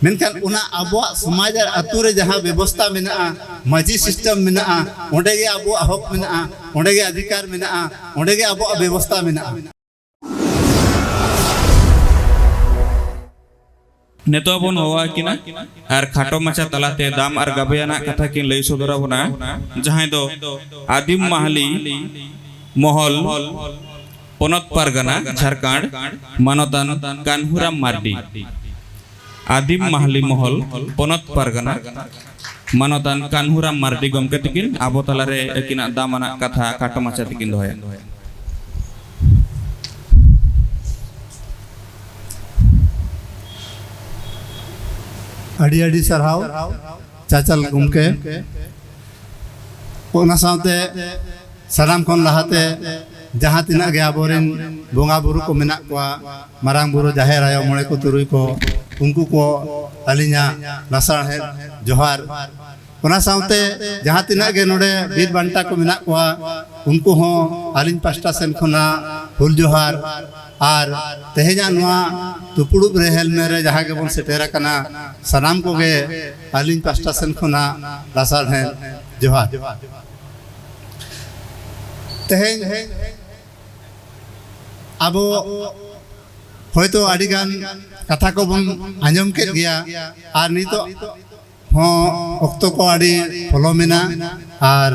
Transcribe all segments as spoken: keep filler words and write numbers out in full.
ᱢᱮᱱᱠᱷᱟᱱ ᱚᱱᱟ ᱟᱵᱚᱣᱟᱜ ᱥᱚᱢᱟᱡᱽ ᱟᱨ ᱟᱹᱛᱩ ᱨᱮ ᱡᱟᱦᱟᱸ ᱵᱮᱵᱚᱥᱛᱟ ᱢᱮᱱᱟᱜᱼᱟ, ᱢᱟᱹᱡᱷᱤ system ᱢᱮᱱᱟᱜᱼᱟ, ᱚᱸᱰᱮ ᱜᱮ ᱟᱵᱚᱣᱟᱜ ᱦᱚᱠ ᱢᱮᱱᱟᱜᱼᱟ, ᱚᱸᱰᱮ ᱜᱮ ᱟᱵᱚᱣᱟᱜ ᱵᱮᱵᱚᱥᱛᱟ ᱢᱮᱱᱟᱜᱼᱟ᱾ ᱱᱤᱛᱚᱜ ᱵᱚᱱ ᱦᱚᱦᱚ ᱟᱹᱠᱤᱱᱟ ᱟᱨ ᱠᱷᱟᱴᱚ ᱢᱟᱪᱷᱟ ᱛᱟᱞᱟᱛᱮ ᱫᱟᱢ ᱟᱨ ᱜᱟᱵᱮᱭᱟᱱᱟᱜ ᱠᱟᱛᱷᱟ ᱠᱤᱱ ᱞᱟᱹᱭ ᱥᱚᱫᱚᱨ ᱟᱵᱚᱱᱟ, ᱡᱟᱦᱟᱸᱭ ᱫᱚ ᱟᱹᱫᱤᱢ ᱢᱟᱦᱟᱞᱤ ᱢᱚᱦᱚᱞ, ᱯᱚᱱᱚᱛ ᱯᱟᱨᱜᱟᱱᱟ, ᱡᱷᱟᱲᱠᱷᱚᱸᱰ, ᱢᱟᱱᱚᱛᱟᱱ ᱠᱟᱱᱦᱩᱨᱟᱢ ᱢᱟᱨᱰᱤ᱾ ᱟᱹᱫᱤᱢ ᱢᱟᱦᱟᱞᱤ ᱢᱚᱦᱚᱞ, ᱯᱚᱱᱚᱛ ᱯᱟᱨᱜᱟᱱᱟ, ᱢᱟᱱᱚᱛᱟᱱ ᱠᱟᱱᱦᱩᱨᱟᱢ ᱢᱟᱨᱰᱤ ᱜᱚᱢᱠᱮ ᱛᱤᱠᱤᱱ ᱟᱵᱚ ᱛᱟᱞᱟᱨᱮ ᱟᱹᱠᱤᱱᱟᱜ ᱫᱟᱢᱟᱱᱟᱜ ᱠᱟᱛᱷᱟ ᱠᱷᱟᱴᱚ ᱢᱟᱪᱷᱟ ᱛᱮᱠᱤᱱ ᱫᱚᱦᱚᱭᱟ᱾ ᱟᱹᱰᱤ ᱟᱹᱰᱤ ᱥᱟᱨᱦᱟᱣ ᱪᱟᱪᱟᱞ ᱜᱚᱢᱠᱮ᱾ ᱚᱱᱟ ᱥᱟᱶᱛᱮ ᱥᱟᱱᱟᱢ ᱠᱷᱚᱱ ᱞᱟᱦᱟᱛᱮ ᱡᱟᱦᱟᱸ ᱛᱤᱱᱟᱹᱜ ᱜᱮ ᱟᱵᱚᱨᱮᱱ ᱵᱚᱸᱜᱟ ᱵᱩᱨᱩ ᱠᱚ ᱢᱮᱱᱟᱜ ᱠᱚᱣᱟ, ᱢᱟᱨᱟᱝ ᱵᱩᱨᱩ, ᱡᱟᱦᱮᱨ ᱟᱭᱳ, ᱢᱚᱬᱮ ᱠᱚ ᱛᱩᱨᱩᱭ ᱠᱚ, ᱩᱱᱠᱩ ᱠᱚ ᱟᱹᱞᱤᱧᱟᱜ ᱞᱟᱥᱟᱲᱦᱮᱫ ᱡᱚᱦᱟᱨ᱾ ᱚᱱᱟ ᱥᱟᱶᱛᱮ ᱡᱟᱦᱟᱸ ᱛᱤᱱᱟᱹᱜ ᱜᱮ ᱱᱚᱰᱮ ᱵᱤᱨ ᱵᱟᱱᱴᱟ ᱠᱚ ᱢᱮᱱᱟᱜ ᱠᱚᱣᱟ, ᱩᱱᱠᱩ ᱦᱚᱸ ᱟᱹᱞᱤᱧ ᱯᱟᱥᱴᱟ ᱥᱮᱱ ᱠᱷᱚᱱᱟᱜ ᱦᱩᱞ ᱡᱚᱦᱟᱨ᱾ ᱟᱨ ᱛᱮᱦᱮᱧᱟᱜ ᱱᱚᱣᱟ ᱫᱩᱯᱲᱩᱵ ᱨᱮ ᱦᱮᱞᱢᱮᱞ ᱨᱮ ᱡᱟᱦᱟᱸ ᱜᱮᱵᱚᱱ ᱥᱮᱴᱮᱨ ᱟᱠᱟᱱᱟ, ᱥᱟᱱᱟᱢ ᱠᱚᱜᱮ ᱟᱹᱞᱤᱧ ᱯᱟᱥᱴᱟ ᱥᱮᱱ ᱠᱷᱚᱱᱟᱜ ᱞᱟᱥᱟᱲᱦᱮᱫ ᱡᱚᱦᱟᱨ᱾ ᱛᱮᱦᱮᱧ ᱟᱵᱚ ᱦᱚᱭᱛᱳ ᱟᱹᱰᱤᱜᱟᱱ ᱠᱟᱛᱷᱟ ᱠᱚᱵᱚᱱ ᱟᱸᱡᱚᱢ ᱠᱮᱫ ᱜᱮᱭᱟ, ᱟᱨ ᱱᱤᱛᱚᱜ ᱦᱚᱸ ᱚᱠᱛᱚ ᱠᱚ ᱟᱹᱰᱤ ᱯᱚᱞᱚᱢ ᱮᱱᱟ, ᱟᱨ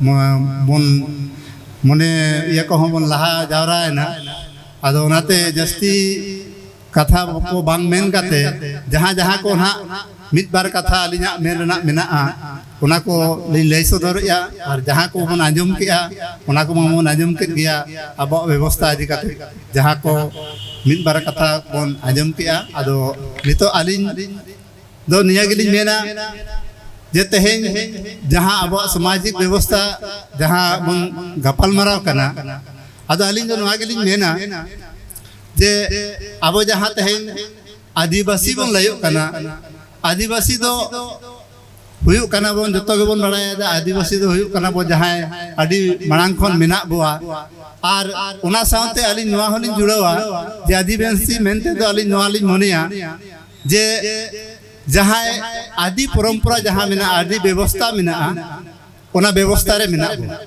ᱢᱚ-, ᱵᱚᱱ ᱢᱚᱱᱮ ᱤᱭᱟᱹ ᱠᱚᱦᱚᱸ ᱵᱚᱱ ᱞᱟᱦᱟ ᱡᱟᱣᱨᱟᱭᱮᱱᱟ᱾ ᱟᱫᱚ ᱚᱱᱟᱛᱮ ᱡᱟᱹᱥᱛᱤ ᱠᱟᱛᱷᱟ ᱠᱚ ᱵᱟᱝ ᱢᱮᱱ ᱠᱟᱛᱮ, ᱡᱟᱦᱟᱸ ᱡᱟᱦᱟᱸ ᱠᱚ ᱱᱟᱦᱟᱜ ᱢᱤᱫ ᱵᱟᱨ ᱠᱟᱛᱷᱟ ᱟᱹᱞᱤᱧᱟᱜ ᱢᱮᱱ ᱨᱮᱱᱟᱜ ᱢᱮᱱᱟᱜᱼᱟ, ᱚᱱᱟ ᱠᱚ ᱞᱤᱧ ᱞᱟᱹᱭ ᱥᱚᱫᱚᱨᱮᱜᱼᱟ᱾ ᱟᱨ ᱡᱟᱦᱟᱸ ᱠᱚᱵᱚᱱ ᱟᱸᱡᱚᱢ ᱠᱮᱜᱼᱟ, ᱚᱱᱟ ᱠᱚᱢᱟ ᱵᱚᱱ ᱟᱸᱡᱚᱢ ᱠᱮᱫ ᱜᱮᱭᱟ, ᱟᱵᱚᱣᱟᱜ ᱵᱮᱵᱚᱥᱛᱷᱟ ᱤᱫᱤ ᱠᱟᱛᱮ ᱡᱟᱦᱟᱸ ᱠᱚ ᱢᱤᱫ ᱵᱟᱨ ᱠᱟᱛᱷᱟ ᱵᱚᱱ ᱟᱸᱡᱚᱢ ᱠᱮᱜᱼᱟ᱾ ᱟᱫᱚ ᱱᱤᱛᱚᱜ ᱟᱹᱞᱤᱧ ᱫᱚ ᱱᱤᱭᱟᱹ ᱜᱮᱞᱤᱧ ᱢᱮᱱᱟ ᱡᱮ ᱛᱮᱦᱮᱧ ᱡᱟᱦᱟᱸ ᱟᱵᱚᱣᱟᱜ ᱥᱟᱢᱟᱡᱤᱠ ᱵᱮᱵᱚᱥᱛᱷᱟ ᱡᱟᱦᱟᱸ ᱵᱚᱱ ᱜᱟᱯᱟᱞᱢᱟᱨᱟᱣ ᱠᱟᱱᱟ, ᱟᱫᱚ ᱟᱹᱞᱤᱧ ᱫᱚ ᱱᱚᱣᱟ ᱜᱮᱞᱤᱧ ᱢᱮᱱᱟ ᱡᱮ ᱟᱵᱚ ᱡᱟᱦᱟᱸ ᱛᱮᱦᱮᱧ ᱟᱹᱫᱤᱵᱟᱹᱥᱤ ᱵᱚᱱ ᱞᱟᱹᱭᱚᱜ ᱠᱟᱱᱟ, ᱟᱹᱫᱤᱵᱟᱹᱥᱤ ᱫᱚ ᱦᱩᱭᱩᱜ ᱠᱟᱱᱟ ᱵᱚᱱ, ᱡᱚᱛᱚ ᱜᱮᱵᱚᱱ ᱵᱟᱲᱟᱭᱟ ᱡᱮ ᱟᱹᱫᱤᱵᱟᱹᱥᱤ ᱫᱚ ᱦᱩᱭᱩᱜ ᱠᱟᱱᱟ ᱵᱚᱱ ᱡᱟᱦᱟᱸᱭ ᱟᱹᱰᱤ ᱢᱟᱲᱟᱝ ᱠᱷᱚᱱ ᱢᱮᱱᱟᱜ ᱵᱚᱣᱟ᱾ ᱟᱨ ᱚᱱᱟ ᱥᱟᱶᱛᱮ ᱟᱹᱞᱤᱧ ᱱᱚᱣᱟ ᱦᱚᱸᱞᱤᱧ ᱡᱩᱲᱟᱹᱣᱟ ᱡᱮ ᱟᱹᱫᱤᱵᱟᱹᱥᱤ ᱢᱮᱱᱛᱮ ᱫᱚ ᱟᱹᱞᱤᱧ ᱱᱚᱣᱟ ᱞᱤᱧ ᱢᱚᱱᱮᱭᱟ ᱡᱮ ᱡᱟᱦᱟᱸᱭ ᱟᱹᱫᱤ ᱯᱚᱨᱚᱢᱯᱚᱨᱟ ᱡᱟᱦᱟᱸ ᱢᱮᱱᱟᱜᱼᱟ, ᱟᱹᱫᱤ ᱵᱮᱵᱚᱥᱛᱟ ᱢᱮᱱᱟᱜᱼᱟ, ᱚᱱᱟ ᱵᱮᱵᱚᱥᱛᱟ ᱨᱮ ᱢᱮᱱᱟᱜ ᱵᱚᱱᱟ᱾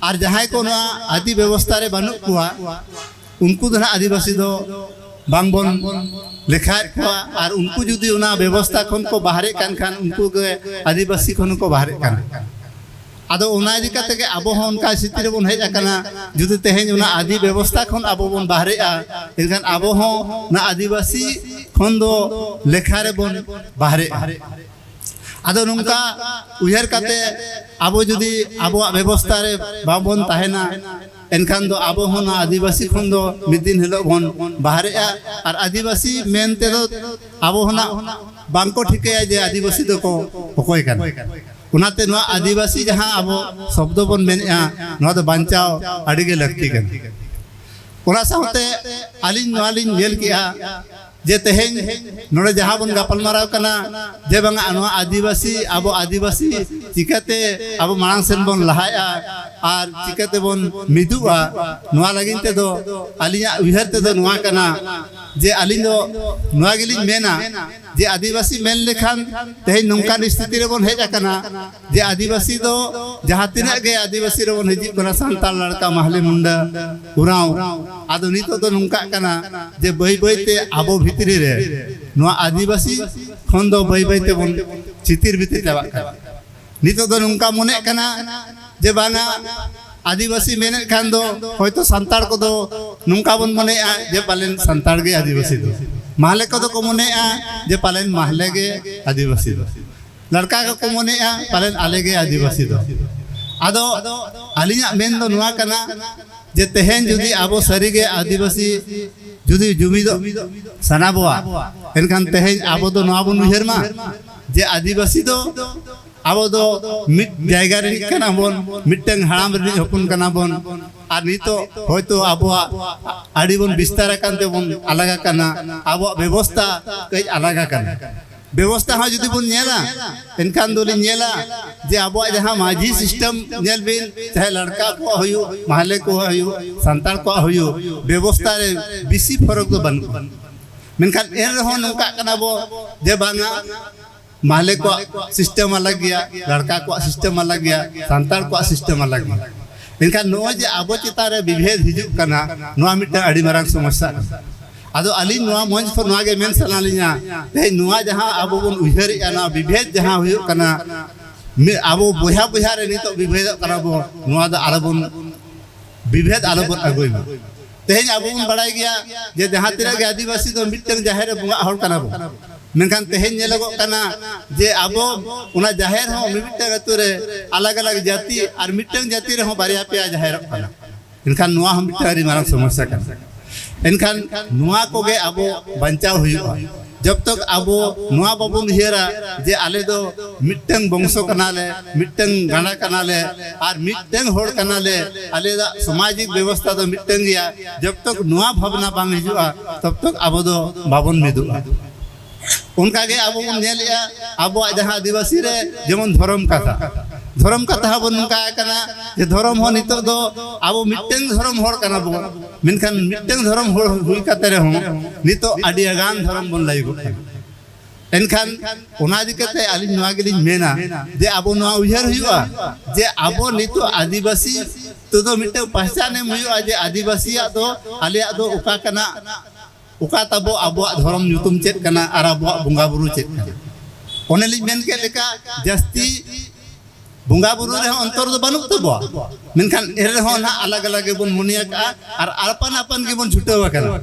ᱟᱨ ᱡᱟᱦᱟᱸᱭ ᱠᱚ ᱱᱚᱣᱟ ᱟᱹᱫᱤ ᱵᱮᱵᱚᱥᱛᱟ ᱨᱮ ᱵᱟᱹᱱᱩᱜ ᱠᱚᱣᱟ, ᱩᱱᱠᱩ ᱫᱚ ᱱᱟᱦᱟᱜ ᱟᱹᱫᱤᱵᱟᱹᱥᱤ ᱫᱚ ᱵᱟᱝᱵᱚᱱ ᱞᱮᱠᱷᱟᱭᱮᱫ ᱠᱚᱣᱟ᱾ ᱟᱨ ᱩᱱᱠᱩ ᱡᱩᱫᱤ ᱚᱱᱟ ᱵᱮᱵᱚᱥᱛᱟ ᱠᱷᱚᱱ ᱠᱚ ᱵᱟᱦᱨᱮᱜ ᱠᱟᱱ ᱠᱷᱟᱱ, ᱩᱱᱠᱩ ᱜᱮ ᱟᱹᱫᱤᱵᱟᱹᱥᱤ ᱠᱷᱚᱱ ᱦᱚᱸᱠᱚ ᱵᱟᱦᱨᱮᱜ ᱠᱟᱱᱟ᱾ ᱟᱫᱚ ᱚᱱᱟ ᱤᱫᱤ ᱠᱟᱛᱮ ᱜᱮ ᱟᱵᱚ ᱦᱚᱸ ᱚᱱᱠᱟ ᱥᱛᱷᱤᱛᱤ ᱨᱮᱵᱚᱱ ᱦᱮᱡ ᱟᱠᱟᱱᱟ᱾ ᱡᱩᱫᱤ ᱛᱮᱦᱮᱧ ᱚᱱᱟ ᱟᱹᱫᱤ ᱵᱮᱵᱚᱥᱛᱟ ᱠᱷᱚᱱ ᱟᱵᱚ ᱵᱚᱱ ᱵᱟᱦᱨᱮᱜᱼᱟ, ᱮᱱᱠᱷᱟᱱ ᱟᱵᱚ ᱦᱚᱸ ᱚᱱᱟ ᱟᱹᱫᱤᱵᱟᱹᱥᱤ ᱠᱷᱚᱱ ᱫᱚ ᱞᱮᱠᱷᱟ ᱨᱮᱵᱚᱱ ᱵᱟᱦᱨᱮᱜᱼᱟ᱾ ᱟᱫᱚ ᱱᱚᱝᱠᱟ ᱩᱭᱦᱟᱹᱨ ᱠᱟᱛᱮ ᱟᱵᱚ ᱡᱩᱫᱤ ᱟᱵᱚᱣᱟᱜ ᱵᱮᱵᱚᱥᱛᱟ ᱨᱮ ᱵᱟᱵᱚᱱ ᱛᱟᱦᱮᱱᱟ, ᱮᱱᱠᱷᱟᱱ ᱫᱚ ᱟᱵᱚ ᱦᱚᱸ ᱚᱱᱟ ᱟᱹᱫᱤᱵᱟᱹᱥᱤ ᱠᱷᱚᱱ ᱫᱚ ᱢᱤᱫ ᱫᱤᱱ ᱦᱤᱞᱳᱜ ᱵᱚᱱ ᱵᱟᱦᱨᱮᱜᱼᱟ᱾ ᱟᱨ ᱟᱹᱫᱤᱵᱟᱹᱥᱤ ᱢᱮᱱ ᱛᱮᱫᱚ ᱟᱵᱚ ᱦᱚᱸ ᱱᱟᱜ ᱵᱟᱝᱠᱚ ᱴᱷᱤᱠᱟᱹᱭᱟ ᱡᱮ ᱟᱹᱫᱤᱵᱟᱹᱥᱤ ᱫᱚᱠᱚ ᱚᱠᱚᱭ ᱠᱟᱱᱟ᱾ ᱚᱱᱟᱛᱮ ᱱᱚᱣᱟ ᱟᱹᱫᱤᱵᱟᱹᱥᱤ ᱡᱟᱦᱟᱸ ᱟᱵᱚ ᱥᱚᱵᱫᱚ ᱵᱚᱱ ᱢᱮᱱᱮᱫᱼᱟ, ᱱᱚᱣᱟ ᱫᱚ ᱵᱟᱧᱪᱟᱣ ᱟᱹᱰᱤ ᱜᱮ ᱞᱟᱹᱠᱛᱤ ᱠᱟᱱᱟ᱾ ᱚᱱᱟ ᱥᱟᱶᱛᱮ ᱟᱹᱞᱤᱧ ᱱᱚᱣᱟ ᱞᱤᱧ ᱧᱮᱞ ᱠᱮᱜᱼᱟ ᱡᱮ ᱛᱮᱦᱮᱧ ᱱᱚᱰᱮ ᱡᱟᱦᱟᱸ ᱵᱚᱱ ᱜᱟᱯᱟᱞᱢᱟᱨᱟᱣ ᱠᱟᱱᱟ ᱡᱮ ᱵᱟᱝᱟ ᱱᱚᱣᱟ ᱟᱹᱫᱤᱵᱟᱹᱥᱤ, ᱟᱵᱚ ᱟᱹᱫᱤᱵᱟᱹᱥᱤ ᱪᱤᱠᱟᱹᱛᱮ ᱟᱵᱚ ᱢᱟᱲᱟᱝ ᱥᱮᱱ ᱵᱚᱱ ᱞᱟᱦᱟᱜᱼᱟ ᱟᱨ ᱪᱤᱠᱟᱹᱛᱮ ᱵᱚᱱ ᱢᱤᱫᱚᱜᱼᱟ, ᱱᱚᱣᱟ ᱞᱟᱹᱜᱤᱫ ᱛᱮᱫᱚ ᱟᱹᱞᱤᱧᱟᱜ ᱩᱭᱦᱟᱹᱨ ᱛᱮᱫᱚ ᱱᱚᱣᱟ ᱠᱟᱱᱟ ᱡᱮ ᱟᱹᱞᱤᱧ ᱫᱚ ᱱᱚᱣᱟ ᱜᱮᱞᱤᱧ ᱢᱮᱱᱟ ᱡᱮ ᱟᱹᱫᱤᱵᱟᱹᱥᱤ ᱢᱮᱱ ᱞᱮᱠᱷᱟᱱ ᱛᱮᱦᱮᱧ ᱱᱚᱝᱠᱟᱱ ᱥᱛᱷᱤᱛᱤ ᱨᱮᱵᱚᱱ ᱦᱮᱡ ᱟᱠᱟᱱᱟ ᱡᱮ ᱟᱹᱫᱤᱵᱟᱹᱥᱤ ᱫᱚ ᱡᱟᱦᱟᱸ ᱛᱤᱱᱟᱹᱜ ᱜᱮ ᱟᱹᱫᱤᱵᱟᱹᱥᱤ ᱨᱮᱵᱚᱱ ᱦᱤᱡᱩᱜ ᱠᱟᱱᱟ, ᱥᱟᱱᱛᱟᱲ, ᱞᱟᱲᱠᱟ, ᱢᱟᱦᱞᱮ, ᱢᱩᱱᱰᱟ, ᱩᱨᱟᱸᱣ, ᱟᱫᱚ ᱱᱤᱛᱚᱜ ᱫᱚ ᱱᱚᱝᱠᱟᱜ ᱠᱟᱱᱟ ᱡᱮ ᱵᱟᱹᱭ ᱵᱟᱹᱭ ᱛᱮ ᱟᱵᱚ ᱵᱷᱤᱛᱨᱤ ᱨᱮ ᱱᱚᱣᱟ ᱟᱹᱫᱤᱵᱟᱹᱥᱤ ᱠᱷᱚᱱ ᱫᱚ ᱵᱟᱹᱭ ᱵᱟᱹᱭ ᱛᱮᱵᱚᱱ ᱪᱤᱛᱤᱨ ᱵᱷᱤᱛᱤᱨ ᱪᱟᱵᱟᱜ ᱠᱟᱱᱟ᱾ ᱱᱤᱛᱚᱜ ᱫᱚ ᱱᱚᱝᱠᱟ ᱢᱚᱱᱮᱜ ᱠᱟᱱᱟ ᱡᱮ ᱵᱟᱝᱟ ᱟᱹᱫᱤᱵᱟᱹᱥᱤ ᱢᱮᱱᱮᱫ ᱠᱷᱟᱱ ᱫᱚ ᱦᱚᱭᱛᱚ ᱥᱟᱱᱛᱟᱲ ᱠᱚᱫᱚ ᱱᱚᱝᱠᱟ ᱵᱚᱱ ᱢᱚᱱᱮᱭᱟ ᱡᱮ ᱯᱟᱞᱮᱱ ᱥᱟᱱᱛᱟᱲ ᱜᱮ ᱟᱹᱫᱤᱵᱟᱹᱥᱤ ᱫᱚ, ᱢᱟᱦᱞᱮ ᱠᱚᱫᱚ ᱠᱚ ᱢᱚᱱᱮᱭᱟ ᱡᱮ ᱯᱟᱞᱮᱱ ᱢᱟᱦᱞᱮ ᱜᱮ ᱟᱹᱫᱤᱵᱟᱹᱥᱤ ᱫᱚ, ᱞᱟᱲᱠᱟ ᱠᱚᱠᱚ ᱢᱚᱱᱮᱭᱟ ᱯᱟᱞᱮᱱ ᱟᱞᱮ ᱜᱮ ᱟᱹᱫᱤᱵᱟᱹᱥᱤ ᱫᱚ᱾ ᱟᱫᱚ ᱟᱹᱞᱤᱧᱟᱜ ᱢᱮᱱ ᱫᱚ ᱱᱚᱣᱟ ᱠᱟᱱᱟ ᱡᱮ ᱛᱮᱦᱮᱧ ᱡᱩᱫᱤ ᱟᱵᱚ ᱥᱟᱹᱨᱤᱜᱮ ᱟᱹᱫᱤᱵᱟᱹᱥᱤ ᱡᱩᱫᱤ ᱡᱩᱢᱤᱫᱚᱜ ᱥᱟᱱᱟ ᱵᱚᱣᱟ, ᱮᱱᱠᱷᱟᱱ ᱛᱮᱦᱮᱧ ᱟᱵᱚ ᱫᱚ ᱱᱚᱣᱟ ᱵᱚᱱ ᱩᱭᱦᱟᱹᱨ ᱢᱟ ᱡᱮ ᱟᱹᱫᱤᱵᱟᱹᱥᱤ ᱫᱚ ᱟᱵᱚ ᱫᱚ ᱢᱤᱫ ᱡᱟᱭᱜᱟ ᱨᱤᱱᱤᱡ ᱠᱟᱱᱟ ᱵᱚᱱ, ᱢᱤᱫᱴᱟᱝ ᱦᱟᱲᱟᱢ ᱨᱤᱱᱤᱡ ᱦᱚᱯᱚᱱ ᱠᱟᱱᱟ ᱵᱚᱱ᱾ ᱟᱨ ᱱᱤᱛᱚᱜ ᱦᱚᱭᱛᱳ ᱟᱵᱚᱣᱟᱜ ᱟᱹᱰᱤ ᱵᱚᱱ ᱵᱤᱥᱛᱟᱨ ᱟᱠᱟᱱ ᱛᱮᱵᱚᱱ ᱟᱞᱟᱜ ᱟᱠᱟᱱᱟ, ᱟᱵᱚᱣᱟᱜ ᱵᱮᱵᱚᱥᱛᱟ ᱠᱟᱹᱡ ᱟᱞᱟᱜ ᱟᱠᱟᱱᱟ᱾ ᱵᱮᱵᱚᱥᱛᱟ ᱦᱚᱸ ᱡᱩᱫᱤ ᱵᱚᱱ ᱧᱮᱞᱟ, ᱮᱱᱠᱷᱟᱱ ᱫᱚᱞᱤᱧ ᱧᱮᱞᱟ ᱡᱮ ᱟᱵᱚᱣᱟᱜ ᱡᱟᱦᱟᱸ ᱢᱟᱹᱡᱷᱤ ᱥᱤᱥᱴᱮᱢ ᱧᱮᱞ ᱵᱤᱱ, ᱪᱟᱦᱮ ᱞᱟᱲᱠᱟ ᱠᱚᱣᱟᱜ ᱦᱩᱭᱩᱜ, ᱢᱟᱦᱞᱮ ᱠᱚᱣᱟᱜ ᱦᱩᱭᱩᱜ, ᱥᱟᱱᱛᱟᱲ ᱠᱚᱣᱟᱜ ᱦᱩᱭᱩᱜ, ᱵᱮᱵᱚᱥᱛᱟ ᱨᱮ ᱵᱮᱥᱤ ᱯᱷᱚᱨᱚᱠ ᱫᱚ ᱵᱟᱹᱱᱩᱜᱼᱟ᱾ ᱢᱮᱱᱠᱷᱟᱱ ᱮᱱ ᱨᱮᱦᱚᱸ ᱱᱚᱝᱠᱟᱜ ᱠᱟᱱᱟ ᱵᱚ ᱡᱮ ᱵᱟᱝᱟ, ᱢᱟᱦᱞᱮ ᱠᱚᱣᱟᱜ ᱥᱤᱥᱴᱮᱢ ᱟᱞᱟᱜᱽ ᱜᱮᱭᱟ, ᱞᱟᱲᱠᱟ ᱠᱚᱣᱟᱜ ᱥᱤᱥᱴᱮᱢ ᱟᱞᱟᱜᱽ ᱜᱮᱭᱟ, ᱥᱟᱱᱛᱟᱲ ᱠᱚᱣᱟᱜ ᱥᱤᱥᱴᱮᱢ ᱟᱞᱟᱜᱽ ᱜᱮᱭᱟ᱾ ᱮᱱᱠᱷᱟᱱ ᱱᱚᱜᱼᱚᱭ ᱡᱮ ᱟᱵᱚ ᱪᱮᱛᱟᱱ ᱨᱮ ᱵᱤᱵᱷᱮᱫ ᱦᱤᱡᱩᱜ ᱠᱟᱱᱟ, ᱱᱚᱣᱟ ᱢᱤᱫᱴᱟᱝ ᱟᱹᱰᱤ ᱢᱟᱨᱟᱝ ᱥᱚᱢᱚᱥᱥᱟ ᱠᱟᱱᱟ᱾ ᱟᱫᱚ ᱟᱹᱞᱤᱧ ᱱᱚᱣᱟ ᱢᱚᱧᱪ ᱠᱷᱚᱱ ᱱᱚᱣᱟ ᱜᱮ ᱢᱮᱱ ᱥᱟᱱᱟ ᱞᱤᱧᱟ, ᱛᱮᱦᱮᱧ ᱱᱚᱣᱟ ᱡᱟᱦᱟᱸ ᱟᱵᱚ ᱵᱚᱱ ᱩᱭᱦᱟᱹᱨᱮᱜᱼᱟ, ᱱᱚᱣᱟ ᱵᱤᱵᱷᱮᱫ ᱡᱟᱦᱟᱸ ᱦᱩᱭᱩᱜ ᱠᱟᱱᱟ, ᱢᱤ-, ᱟᱵᱚ ᱵᱚᱭᱦᱟ ᱵᱚᱭᱦᱟ ᱨᱮ ᱱᱤᱛᱚᱜ ᱵᱤᱵᱷᱮᱫᱚᱜ ᱠᱟᱱᱟ ᱵᱚ, ᱱᱚᱣᱟ ᱫᱚ ᱟᱞᱚᱵᱚᱱ, ᱵᱤᱵᱷᱮᱫ ᱟᱞᱚᱵᱚᱱ ᱟᱹᱜᱩᱭ ᱢᱟ᱾ ᱛᱮᱦᱮᱧ ᱟᱵᱚ ᱵᱚᱱ ᱵᱟᱲᱟᱭ ᱜᱮᱭᱟ ᱡᱮ ᱡᱟᱦᱟᱸ ᱛᱤᱱᱟᱹᱜ ᱜᱮ ᱟᱹᱫᱤᱵᱟᱹᱥᱤ ᱫᱚ ᱢᱤᱫᱴᱟᱝ ᱡᱟᱦᱮᱨ ᱨᱮ ᱵᱚᱸᱜᱟᱜ ᱦᱚᱲ ᱠᱟᱱᱟ ᱵᱚᱱ, ᱢᱮᱱᱠᱷᱟᱱ ᱛᱮᱦᱮᱧ ᱧᱮᱞᱚᱜᱚᱜ ᱠᱟᱱᱟ ᱡᱮ ᱟᱵᱚ ᱚᱱᱟ ᱡᱟᱦᱮᱨ ᱦᱚᱸ ᱢᱤᱢᱤᱫᱴᱟᱝ ᱟᱹᱛᱩ ᱨᱮ ᱟᱞᱟᱜᱽ ᱟᱞᱟᱜᱽ ᱡᱟᱹᱛᱤ ᱟᱨ ᱢᱤᱫᱴᱟᱝ ᱡᱟᱹᱛᱤ ᱨᱮᱦᱚᱸ ᱵᱟᱨᱭᱟ ᱯᱮᱭᱟ ᱡᱟᱦᱮᱨᱚᱜ ᱠᱟᱱᱟ᱾ ᱮᱱᱠᱷᱟᱱ ᱱᱚᱣᱟ ᱦᱚᱸ ᱢᱤᱫᱴᱟᱝ ᱟᱹᱰᱤ ᱢᱟᱨᱟᱝ ᱥᱚᱢᱚᱥᱥᱟ ᱠᱟᱱᱟ᱾ ᱮᱱᱠᱷᱟᱱ ᱱᱚᱣᱟ ᱠᱚᱜᱮ ᱟᱵᱚ ᱵᱟᱧᱪᱟᱣ ᱦᱩᱭᱩᱜᱼᱟ᱾ ᱡᱚᱵ ᱛᱚᱠ ᱟᱵᱚ ᱱᱚᱣᱟ ᱵᱟᱵᱚᱱ ᱩᱭᱦᱟᱹᱨᱟ ᱡᱮ ᱟᱞᱮ ᱫᱚ ᱢᱤᱫᱴᱟᱝ ᱵᱚᱝᱥᱚ ᱠᱟᱱᱟᱞᱮ, ᱢᱤᱫᱴᱟᱝ ᱜᱟᱸᱰᱟ ᱠᱟᱱᱟᱞᱮ ᱟᱨ ᱢᱤᱫᱴᱟᱝ ᱦᱚᱲ ᱠᱟᱱᱟᱞᱮ, ᱟᱞᱮᱭᱟᱜ ᱥᱟᱢᱟᱡᱤᱠ ᱵᱮᱵᱚᱥᱛᱷᱟ ᱫᱚ ᱢᱤᱫᱴᱟᱝ ᱜᱮᱭᱟ, ᱡᱚᱵ ᱛᱚᱠ ᱱᱚᱣᱟ ᱵᱷᱟᱵᱽᱱᱟ ᱵᱟᱝ ᱦᱤᱡᱩᱜᱼᱟ, ᱛᱚᱵ ᱛᱚᱠ ᱟᱵᱚ ᱫᱚ ᱵᱟᱵᱚᱱ ᱢᱤᱫᱚᱜᱼᱟ᱾ ᱚᱱᱠᱟᱜᱮ ᱟᱵᱚ ᱵᱚᱱ ᱧᱮᱞᱮᱜᱼᱟ, ᱟᱵᱚᱣᱟᱜ ᱡᱟᱦᱟᱸ ᱟᱹᱫᱤᱵᱟᱹᱥᱤ ᱨᱮ ᱡᱮᱢᱚᱱ ᱫᱷᱚᱨᱚᱢ ᱠᱟᱛᱷᱟ, ᱫᱷᱚᱨᱚᱢ ᱠᱟᱛᱷᱟ ᱦᱚᱸᱵᱚᱱ ᱱᱚᱝᱠᱟ ᱟᱠᱟᱱᱟ ᱡᱮ ᱫᱷᱚᱨᱚᱢ ᱦᱚᱸ ᱱᱤᱛᱚᱜ ᱫᱚ ᱟᱵᱚ ᱢᱤᱫᱴᱟᱝ ᱫᱷᱚᱨᱚᱢ ᱦᱚᱲ ᱠᱟᱱᱟ ᱵᱚᱱ, ᱢᱮᱱᱠᱷᱟᱱ ᱢᱤᱫᱴᱟᱝ ᱫᱷᱚᱨᱚᱢ ᱦᱚᱲ ᱦᱩᱭ ᱠᱟᱛᱮ ᱨᱮᱦᱚᱸ ᱱᱤᱛᱚᱜ ᱟᱹᱰᱤ ᱜᱟᱱ ᱫᱷᱚᱨᱚᱢ ᱵᱚᱱ ᱞᱟᱹᱭᱚᱜ ᱠᱟᱱᱟ᱾ ᱮᱱᱠᱷᱟᱱ ᱚᱱᱟ ᱤᱫᱤ ᱠᱟᱛᱮ ᱟᱹᱞᱤᱧ ᱱᱚᱣᱟ ᱜᱮᱞᱤᱧ ᱢᱮᱱᱟ ᱡᱮ ᱟᱵᱚ ᱱᱚᱣᱟ ᱩᱭᱦᱟᱹᱨ ᱦᱩᱭᱩᱜᱼᱟ ᱡᱮ ᱟᱵᱚ ᱱᱤᱛᱚᱜ ᱟᱹᱫᱤᱵᱟᱹᱥᱤ ᱛᱮᱫᱚ ᱢᱤᱫᱴᱟᱝ ᱯᱟᱦᱪᱟᱱ ᱮᱢ ᱦᱩᱭᱩᱜᱼᱟ ᱡᱮ ᱟᱹᱫᱤᱵᱟᱹᱥᱤᱭᱟᱜ ᱫᱚ ᱟᱞᱮᱭᱟᱜ ᱫᱚ ᱚᱠᱟ ᱠᱟᱱᱟ, ᱚᱠᱟ ᱛᱟᱵᱚ ᱟᱵᱚᱣᱟᱜ ᱫᱷᱚᱨᱚᱢ ᱧᱩᱛᱩᱢ ᱪᱮᱫ ᱠᱟᱱᱟ ᱟᱨ ᱟᱵᱚᱣᱟᱜ ᱵᱚᱸᱜᱟ ᱵᱩᱨᱩ ᱪᱮᱫ ᱠᱟᱱᱟ᱾ ᱚᱱᱮ ᱞᱤᱧ ᱢᱮᱱ ᱠᱮᱫ ᱞᱮᱠᱟ, ᱡᱟᱹᱥᱛᱤ ᱵᱚᱸᱜᱟ ᱵᱩᱨᱩ ᱨᱮᱦᱚᱸ ᱚᱱᱛᱚᱨ ᱫᱚ ᱵᱟᱹᱱᱩᱜ ᱛᱟᱵᱚᱣᱟ, ᱢᱮᱱᱠᱷᱟᱱ ᱮᱱ ᱨᱮᱦᱚᱸ ᱱᱟᱦᱟᱜ ᱟᱞᱟᱜᱽ ᱟᱞᱟᱜᱽ ᱜᱮᱵᱚᱱ ᱢᱚᱱᱮ ᱟᱠᱟᱫᱼᱟ ᱟᱨ ᱟᱯᱟᱱ ᱟᱯᱟᱱ ᱜᱮᱵᱚᱱ ᱪᱷᱩᱴᱟᱹᱣ ᱟᱠᱟᱱᱟ᱾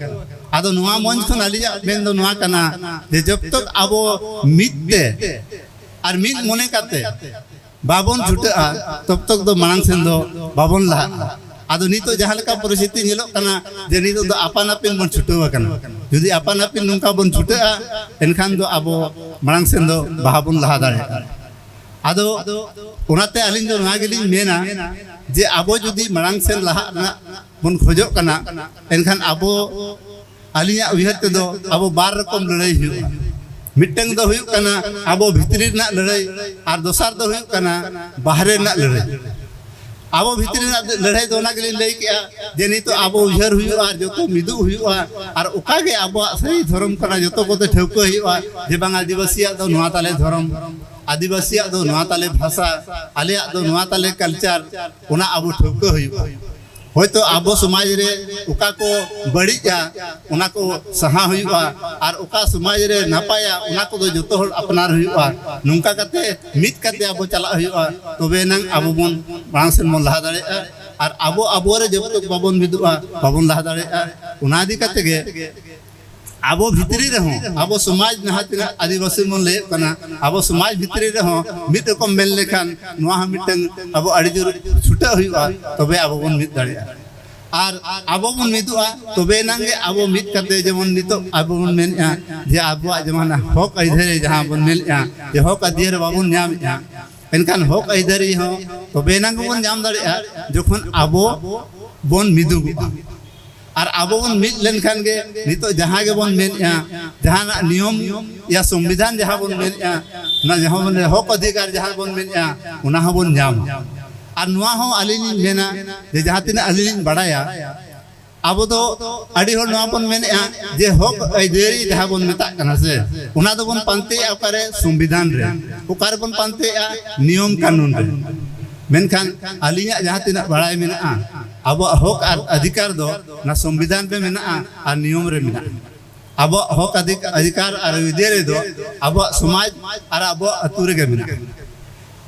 ᱟᱫᱚ ᱱᱚᱣᱟ ᱢᱚᱧᱪ ᱠᱷᱚᱱ ᱟᱹᱞᱤᱧᱟᱜ ᱢᱮᱱ ᱫᱚ ᱱᱚᱣᱟ ᱠᱟᱱᱟ ᱡᱮ ᱡᱚᱵ ᱛᱚᱠ ᱟᱵᱚ ᱢᱤᱫ ᱛᱮ ᱟᱨ ᱢᱤᱫ ᱢᱚᱱᱮ ᱠᱟᱛᱮ ᱵᱟᱵᱚᱱ ᱪᱷᱩᱴᱟᱹᱜᱼᱟ, ᱛᱚᱵ ᱛᱚᱠ ᱫᱚ ᱢᱟᱲᱟᱝ ᱥᱮᱱ ᱫᱚ ᱵᱟᱵᱚᱱ ᱞᱟᱦᱟᱜᱼᱟ᱾ ᱟᱫᱚ ᱱᱤᱛᱚᱜ ᱡᱟᱦᱟᱸ ᱞᱮᱠᱟ ᱯᱚᱨᱤᱥᱛᱷᱤᱛᱤ ᱧᱮᱞᱚᱜ ᱠᱟᱱᱟ ᱡᱮ ᱱᱤᱛᱚᱜ ᱫᱚ ᱟᱯᱟᱱ ᱟᱹᱯᱤᱱ ᱵᱚᱱ ᱪᱷᱩᱴᱟᱹᱣ ᱟᱠᱟᱱᱟ᱾ ᱡᱩᱫᱤ ᱟᱯᱟᱱ ᱟᱹᱯᱤᱱ ᱱᱚᱝᱠᱟ ᱵᱚᱱ ᱪᱷᱩᱴᱟᱹᱜᱼᱟ, ᱮᱱᱠᱷᱟᱱ ᱫᱚ ᱟᱵᱚ ᱢᱟᱲᱟᱝ ᱥᱮᱱ ᱫᱚ ᱵᱟᱦᱟ ᱵᱚᱱ ᱞᱟᱦᱟ ᱫᱟᱲᱮᱭᱟᱜᱼᱟ᱾ ᱟᱫᱚ ᱚᱱᱟᱛᱮ ᱟᱹᱞᱤᱧ ᱫᱚ ᱱᱚᱣᱟ ᱜᱮᱞᱤᱧ ᱢᱮᱱᱟ ᱡᱮ ᱟᱵᱚ ᱡᱩᱫᱤ ᱢᱟᱲᱟᱝ ᱥᱮᱱ ᱞᱟᱦᱟᱜ ᱨᱮᱱᱟᱜ ᱵᱚᱱ ᱠᱷᱚᱡᱚᱜ ᱠᱟᱱᱟ, ᱮᱱᱠᱷᱟᱱ ᱟᱵᱚ, ᱟᱹᱞᱤᱧᱟᱜ ᱩᱭᱦᱟᱹᱨ ᱛᱮᱫᱚ ᱟᱵᱚ ᱵᱟᱨ ᱨᱚᱠᱚᱢ ᱞᱟᱹᱲᱦᱟᱹᱭ ᱦᱩᱭᱩᱜᱼᱟ᱾ ᱢᱤᱫᱴᱟᱝ ᱫᱚ ᱦᱩᱭᱩᱜ ᱠᱟᱱᱟ ᱟᱵᱚ ᱵᱷᱤᱛᱨᱤ ᱨᱮᱱᱟᱜ ᱞᱟᱹᱲᱦᱟᱹᱭ ᱟᱨ ᱫᱚᱥᱟᱨ ᱫᱚ ᱦᱩᱭᱩᱜ ᱠᱟᱱᱟ ᱵᱟᱦᱨᱮ ᱨᱮᱱᱟᱜ ᱞᱟᱹᱲᱦᱟᱹᱭ᱾ ᱟᱵᱚ ᱵᱷᱤᱛᱨᱤ ᱨᱮᱱᱟᱜ ᱞᱟᱹᱲᱦᱟᱹᱭ ᱫᱚ ᱚᱱᱟ ᱜᱮᱞᱤᱧ ᱞᱟᱹᱭ ᱠᱮᱜᱼᱟ, ᱡᱮ ᱱᱤᱛᱚᱜ ᱟᱵᱚ ᱩᱭᱦᱟᱹᱨ ᱦᱩᱭᱩᱜᱼᱟ, ᱡᱚᱛᱚ ᱢᱤᱫᱚᱜ ᱦᱩᱭᱩᱜᱼᱟ, ᱟᱨ ᱚᱠᱟ ᱜᱮ ᱟᱵᱚᱣᱟᱜ ᱥᱟᱹᱦᱤ ᱫᱷᱚᱨᱚᱢ ᱠᱟᱱᱟ, ᱡᱚᱛᱚ ᱠᱚᱛᱮ ᱴᱷᱟᱹᱣᱠᱟᱹ ᱦᱩᱭᱩᱜᱼᱟ ᱡᱮ ᱵᱟᱝ, ᱟᱹᱫᱤᱵᱟᱹᱥᱤᱭᱟᱜ ᱫᱚ ᱱᱚᱣᱟ ᱛᱟᱞᱮ ᱫᱷᱚᱨᱚᱢ, ᱟᱹᱫᱤᱵᱟᱹᱥᱤᱭᱟᱜ ᱫᱚ ᱱᱚᱣᱟ ᱛᱟᱞᱮ ᱵᱷᱟᱥᱟ, ᱟᱞᱮᱭᱟᱜ ᱫᱚ ᱱᱚᱣᱟ ᱛᱟᱞᱮ culture, ᱚᱱᱟ ᱟᱵᱚ ᱴᱷᱟᱹᱣᱠᱟᱹ ᱦᱩᱭᱩᱜᱼᱟ᱾ ᱦᱚᱭᱛᱳ ᱟᱵᱚ ᱥᱚᱢᱟᱡᱽ ᱨᱮ ᱚᱠᱟ ᱠᱚ ᱵᱟᱹᱲᱤᱡᱼᱟ, ᱚᱱᱟ ᱠᱚ ᱥᱟᱦᱟ ᱦᱩᱭᱩᱜᱼᱟ, ᱟᱨ ᱚᱠᱟ ᱥᱚᱢᱟᱡᱽ ᱨᱮ ᱱᱟᱯᱟᱭᱟ, ᱚᱱᱟ ᱠᱚᱫᱚ ᱡᱚᱛᱚ ᱦᱚᱲ ᱟᱯᱱᱟᱨ ᱦᱩᱭᱩᱜᱼᱟ᱾ ᱱᱚᱝᱠᱟ ᱠᱟᱛᱮ ᱢᱤᱫ ᱠᱟᱛᱮ ᱟᱵᱚ ᱪᱟᱞᱟᱜ ᱦᱩᱭᱩᱜᱼᱟ, ᱛᱚᱵᱮ ᱮᱱᱟᱝ ᱟᱵᱚ ᱵᱚᱱ ᱢᱟᱲᱟᱝ ᱥᱮᱱ ᱵᱚᱱ ᱞᱟᱦᱟ ᱫᱟᱲᱮᱭᱟᱜᱼᱟ᱾ ᱟᱨ ᱟᱵᱚ ᱟᱵᱚ ᱨᱮ ᱡᱚᱵ ᱛᱚᱠ ᱵᱟᱵᱚᱱ ᱢᱤᱫᱚᱜᱼᱟ, ᱵᱟᱵᱚᱱ ᱞᱟᱦᱟ ᱫᱟᱲᱮᱭᱟᱜᱼᱟ᱾ ᱚᱱᱟ ᱤᱫᱤ ᱠᱟᱛᱮ ᱜᱮ ᱟᱵᱚ ᱵᱷᱤᱛᱨᱤ ᱨᱮᱦᱚᱸ, ᱟᱵᱚ ᱥᱚᱢᱟᱡᱽ ᱡᱟᱦᱟᱸ ᱛᱤᱱᱟᱹᱜ ᱟᱹᱫᱤᱵᱟᱹᱥᱤ ᱵᱚᱱ ᱞᱟᱹᱭᱚᱜ ᱠᱟᱱᱟ, ᱟᱵᱚ ᱥᱚᱢᱟᱡᱽ ᱵᱷᱤᱛᱨᱤ ᱨᱮᱦᱚᱸ ᱢᱤᱫ ᱨᱚᱠᱚᱢ ᱢᱮᱱ ᱞᱮᱠᱷᱟᱱ ᱱᱚᱣᱟ ᱦᱚᱸ ᱢᱤᱫᱴᱟᱝ ᱟᱵᱚ ᱟᱹᱰᱤ ᱡᱳᱨ ᱪᱷᱩᱴᱟᱹᱜ ᱦᱩᱭᱩᱜᱼᱟ, ᱛᱚᱵᱮ ᱟᱵᱚ ᱵᱚᱱ ᱢᱤᱫ ᱫᱟᱲᱮᱭᱟᱜᱼᱟ᱾ ᱟᱨ ᱟᱵᱚ ᱵᱚᱱ ᱢᱤᱫᱚᱜᱼᱟ, ᱛᱚᱵᱮ ᱮᱱᱟᱝ ᱜᱮ ᱟᱵᱚ ᱢᱤᱫ ᱠᱟᱛᱮ, ᱡᱮᱢᱚᱱ ᱱᱤᱛᱚᱜ ᱟᱵᱚ ᱵᱚᱱ ᱢᱮᱱᱮᱫᱼᱟ ᱡᱮ ᱟᱵᱚᱣᱟᱜ ᱡᱮᱢᱚᱱ ᱦᱚᱠ ᱟᱹᱭᱫᱟᱹᱨᱤ ᱡᱟᱦᱟᱸ ᱵᱚᱱ ᱢᱮᱱᱮᱫᱼᱟ ᱡᱮ ᱦᱚᱠ ᱟᱹᱭᱫᱟᱹᱨᱤ ᱵᱟᱵᱚᱱ ᱧᱟᱢᱮᱫᱼᱟ, ᱮᱱᱠᱷᱟᱱ ᱦᱚᱠ ᱟᱹᱭᱫᱟᱹᱨᱤ ᱦᱚᱸ ᱛᱚᱵᱮ ᱮᱱᱟᱝ ᱜᱮᱵᱚᱱ ᱧᱟᱢ ᱫᱟᱲᱮᱭᱟᱜᱼᱟ, ᱡᱚᱠᱷᱚᱱ ᱟᱵᱚ ᱵᱚᱱ ᱢᱤᱫᱩᱜᱚᱜᱼᱟ᱾ ᱟᱨ ᱟᱵᱚ ᱵᱚᱱ ᱢᱤᱫ ᱞᱮᱱᱠᱷᱟᱱ ᱜᱮ ᱱᱤᱛᱚᱜ ᱡᱟᱦᱟᱸ ᱜᱮᱵᱚᱱ ᱢᱮᱱᱮᱫᱼᱟ, ᱡᱟᱦᱟᱱᱟᱜ ᱱᱤᱭᱚᱢ ᱭᱟ ᱥᱚᱝᱵᱤᱫᱷᱟᱱ ᱡᱟᱦᱟᱸ ᱵᱚᱱ ᱢᱮᱱᱮᱫᱼᱟ, ᱚᱱᱟ ᱡᱟᱦᱟᱸ ᱵᱚᱱ ᱦᱚᱠ ᱚᱫᱷᱤᱠᱟᱨ ᱡᱟᱦᱟᱸ ᱵᱚᱱ ᱢᱮᱱᱮᱫᱼᱟ, ᱚᱱᱟ ᱦᱚᱸᱵᱚᱱ ᱧᱟᱢᱟ᱾ ᱟᱨ ᱱᱚᱣᱟ ᱦᱚᱸ ᱟᱹᱞᱤᱧ ᱞᱤᱧ ᱢᱮᱱᱟ ᱡᱮ ᱡᱟᱦᱟᱸ ᱛᱤᱱᱟᱹᱜ ᱟᱹᱞᱤᱧ ᱞᱤᱧ ᱵᱟᱲᱟᱭᱟ, ᱟᱵᱚ ᱫᱚ ᱟᱹᱰᱤ ᱦᱚᱲ ᱱᱚᱣᱟ ᱵᱚᱱ ᱢᱮᱱᱮᱫᱼᱟ ᱡᱮ ᱦᱚᱠ ᱟᱹᱭᱫᱟᱹᱨᱤ ᱡᱟᱦᱟᱸ ᱵᱚᱱ ᱢᱮᱛᱟᱜ ᱠᱟᱱᱟ ᱥᱮ, ᱚᱱᱟ ᱫᱚᱵᱚᱱ ᱯᱟᱱᱛᱮᱭᱮᱫᱼᱟ ᱚᱠᱟᱨᱮ? ᱥᱚᱝᱵᱤᱫᱷᱟᱱ ᱨᱮ᱾ ᱚᱠᱟ ᱨᱮᱵᱚᱱ ᱯᱟᱱᱛᱮᱭᱮᱫᱼᱟ? ᱱᱤᱭᱚᱢ ᱠᱟᱹᱱᱩᱱ ᱨᱮ᱾ ᱢᱮᱱᱠᱷᱟᱱ ᱟᱹᱞᱤᱧᱟᱜ ᱡᱟᱦᱟᱸ ᱛᱤᱱᱟᱹᱜ ᱵᱟᱲᱟᱭ ᱢᱮᱱᱟᱜᱼᱟ, ᱟᱵᱚᱣᱟᱜ ᱦᱚᱠ ᱟᱨ ᱚᱫᱷᱤᱠᱟᱨ ᱫᱚ ᱚᱱᱟ ᱥᱚᱝᱵᱤᱫᱷᱟᱱ ᱨᱮ ᱢᱮᱱᱟᱜᱼᱟ ᱟᱨ ᱱᱤᱭᱚᱢ ᱨᱮ ᱢᱮᱱᱟᱜᱼᱟ᱾ ᱟᱵᱚᱣᱟᱜ ᱦᱚᱠ ᱟᱫᱷᱤᱠ-, ᱚᱫᱷᱤᱠᱟᱨ ᱟᱨ ᱟᱹᱭᱫᱟᱹᱨᱤ ᱫᱚ ᱟᱵᱚᱣᱟᱜ ᱥᱚᱢᱟᱡᱽ ᱟᱨ ᱟᱵᱚᱣᱟᱜ ᱟᱹᱛᱩ ᱨᱮᱜᱮ ᱢᱮᱱᱟᱜᱼᱟ᱾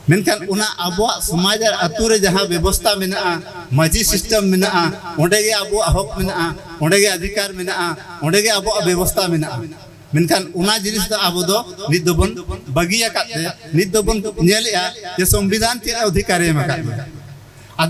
ᱢᱮᱱᱠᱷᱟᱱ ᱚᱱᱟ ᱟᱵᱚᱣᱟᱜ ᱥᱚᱢᱟᱡᱽ ᱟᱨ ᱟᱹᱛᱩ ᱨᱮ ᱡᱟᱦᱟᱸ ᱵᱮᱵᱚᱥᱛᱟ ᱢᱮᱱᱟᱜᱼᱟ, ᱢᱟᱹᱡᱷᱤ system ᱢᱮᱱᱟᱜᱼᱟ, ᱚᱸᱰᱮ ᱜᱮ ᱟᱵᱚᱣᱟᱜ ᱦᱚᱠ ᱢᱮᱱᱟᱜᱼᱟ, ᱚᱸᱰᱮ ᱜᱮ ᱚᱫᱷᱤᱠᱟᱨ ᱢᱮᱱᱟᱜᱼᱟ, ᱚᱸᱰᱮ ᱜᱮ ᱟᱵᱚᱣᱟᱜ ᱵᱮᱵᱚᱥᱛᱟ ᱢᱮᱱᱟᱜᱼᱟ᱾ ᱢᱮᱱᱠᱷᱟᱱ ᱚᱱᱟ ᱡᱤᱱᱤᱥ ᱫᱚ ᱟᱵᱚ ᱫᱚ ᱱᱤᱛ ᱫᱚᱵᱚᱱ ᱵᱟᱹᱜᱤ ᱟᱠᱟᱫ ᱛᱮ ᱱᱤᱛ ᱫᱚᱵᱚᱱ ᱧᱮᱞᱮᱜᱼᱟ ᱡᱮ ᱥᱚᱝᱵᱤᱫᱷᱟᱱ ᱪᱮᱫ ᱚᱫᱷᱤᱠᱟᱨᱮ ᱮᱢ ᱟᱠᱟᱫ ᱵᱚᱱᱟ᱾